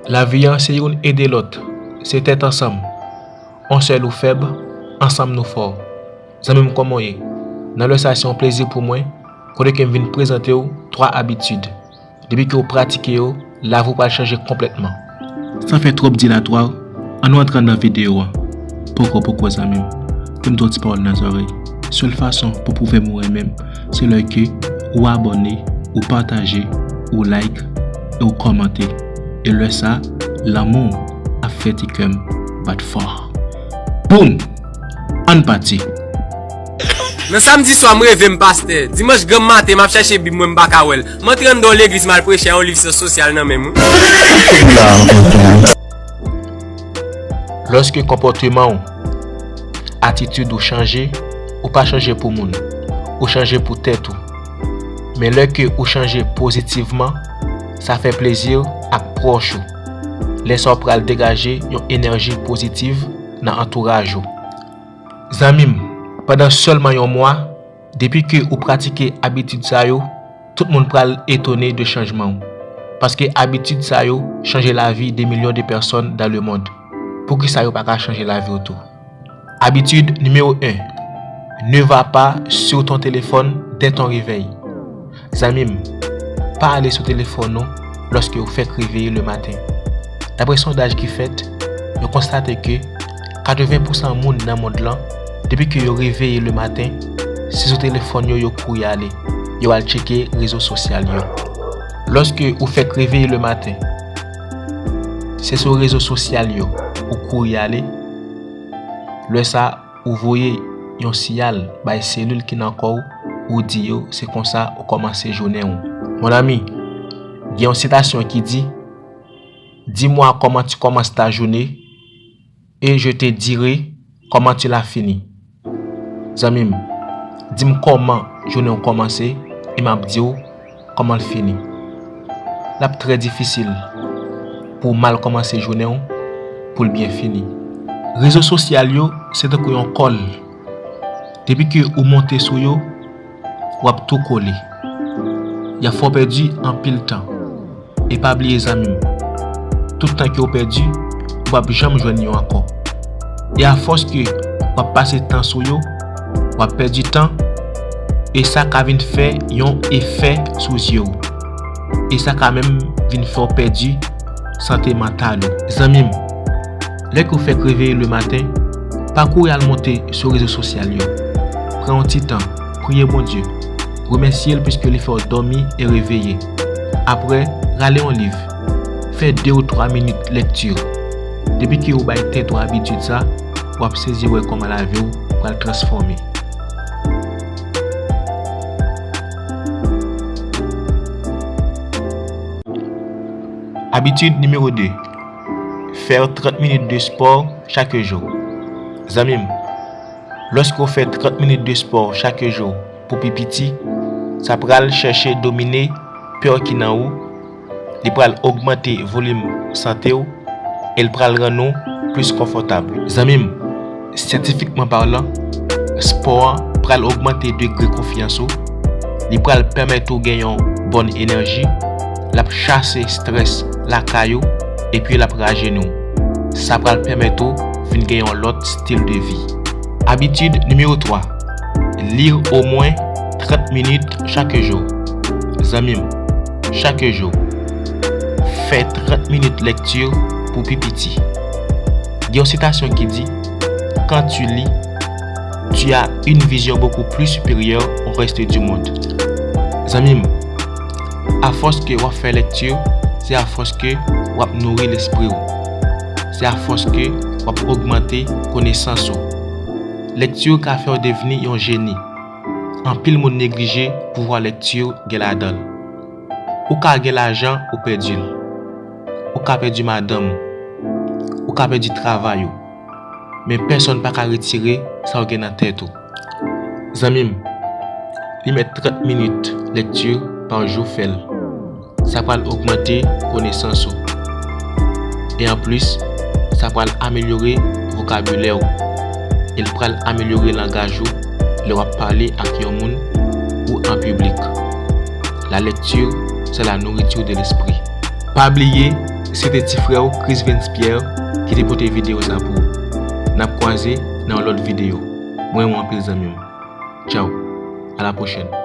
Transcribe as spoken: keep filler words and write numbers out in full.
Lavi an se youn ede lòt, se tèt ansanm. On sèl ou fèb, ansanm nou fò. Zanmi m, kòman w ye? Nan lè sa, se yon plezi pou mwen, kote ke m vin prezante w twa abitid. Depi ke w pratike yo, lavi w pral chanje konplètman. San fè twòp dilatwa, ann nou antre nan videyo an. Poko, poko, zanmi m. Kite m di w yon ti pawòl nan zòrèy. Sèl fason pou pwouve m ou renmen m, se lè ke ou abòne, ou pataje, ou like, e ou kòmante. E lè sa, lanmou ap fè ti kè m bat fò. Boum! Ann pati! Nan samdi swa, m reve m pastè. Dimanch granm maten, m ap chèche Bib mwen, m pa ka wè l. M antre anndan yon legliz, m al preche a yon liv syans sosyal nan men m wi. Lòske konpòteman w, atitid ou chanje, ou pa chanje pou moun, ou chanje pou tèt ou. Men lè ke ou chanje pozitivman, sa fè plezi ak pwòch ou. Lè sa w pral degaje yon enèji pozitiv nan antouraj ou. Zanmi m, pandan sèlman yon mwa, depi ke ou pratike abitid sa yo, tout moun pral etone de chanjman w. Paske abitid sa yo chanje lavi de milyon de pèsòn dans le monde. Poukisa yo pa ka chanje lavi w tou? Habitude numéro un. Ne va pas sur ton téléphone dès ton réveil. Zanmi m, pa ale sou telefòn ou lòske ou fèk reveye le maten. Daprè sondaj ki fèt, yo konstate ke katreven pousan moun nan mond lan, depi ke yo reveye le maten, se sou telefòn yo yo kouri ale, yo al tcheke rezo sosyal yo. Lòske ou fèk reveye le maten, se sou rezo sosyal yo ou kouri ale, lè sa ou voye yon siyal bay selil ki nan kò w, ou di yo se konsa ou kòmanse jounen w. Mon ami, gen yon sitasyon ki di, dis-moi comment tu commences ta journée et je te dirai comment tu la finis. Zanmi m, di m kòman jounen w kòmanse e m ap di w kòman l fini. L ap trè difisil pou w mal kòmanse jounen w pou l byen fini. Rezo sosyal yo se tankou yon kòl. Depi ke ou monte sou yo, w ap tou kole. Y ap fè w pèdi anpil tan. E pa bliye zanmi m, tout tan ke w pèdi, ou p ap janm jwenn yo ankò. E afòs ke w ap pase tan sou yo, w ap pèdi tan, e sa ka vin fè yon efè sou zye w. E sa ka menm vin fè w pèdi sante mantal ou. Zanmi m, lè ke w fèk reveye le maten, pa kouri al monte sou rezo sosyal yo. Pran yon ti tan, priye Bondye. Remèsye l piske li fè w dòmi e reveye. Apre, rale yon liv. Fè de ou twa minit lekti. Depi ke ou bay tèt ou abitid sa, w ap sezi wè kòman lavi w pral transfòme. Abitid nimewo de. Fè trant minit de spò chak jou. Zanmi m, lòske w fè trant minit de spò chak jou pou pi piti, sa pral chèche domine pè ki nan ou, li pral ogmante volim sante w e l pral rann ou plis konfòtab. Zanmi m, syantifikman palan, spò an pral ogmante degre konfyans ou, li pral pèmèt ou gen yon bòn enèji, l ap chase estrès lakay ou, epi l ap rajeni w. Sa pral pèmèt ou vin gen yon lòt stil de vi. Abitid nimewo twa, li omwen trant minit chak jou. Zanmi m, chak jou, fè trant minit lekti pou pi piti. Gen yon sitasyon ki di, quand tu lis, tu as une vision beaucoup plus supérieure au reste du monde. Zanmi m, afòs ke w ap fè lekti, se afòs ke w ap nouri lespri w. Se afòs ke w ap ogmante konesans ou. Lekti ka fè w devni yon jeni. Anpil moun neglije pouvwa lekti gen ladan l. Ou ka gen lajan, ou pèdi l. Ou ka pèdi madanm ou. Ou ka pèdi travay ou. Men pèsonn pa ka retire sa w gen nan tèt ou. Zanmi m, li mèt trant minit lekti pa jou fè l. Sa pral ogmante konesans ou. E anplis, sa pral amelyore vokabilè w. E l pral amelyore langaj ou lè w ap pale ak yon moun ou an piblik. La lecture, c'est la nourriture de l'esprit. Pa bliye, Se te ti frè w Chris Vince Pierre ki te pote videyo sa pou ou. N ap kwaze nan yon lòt videyo. Mwen renmen w anpil zanmi m. Tchaw. A la pwochèn.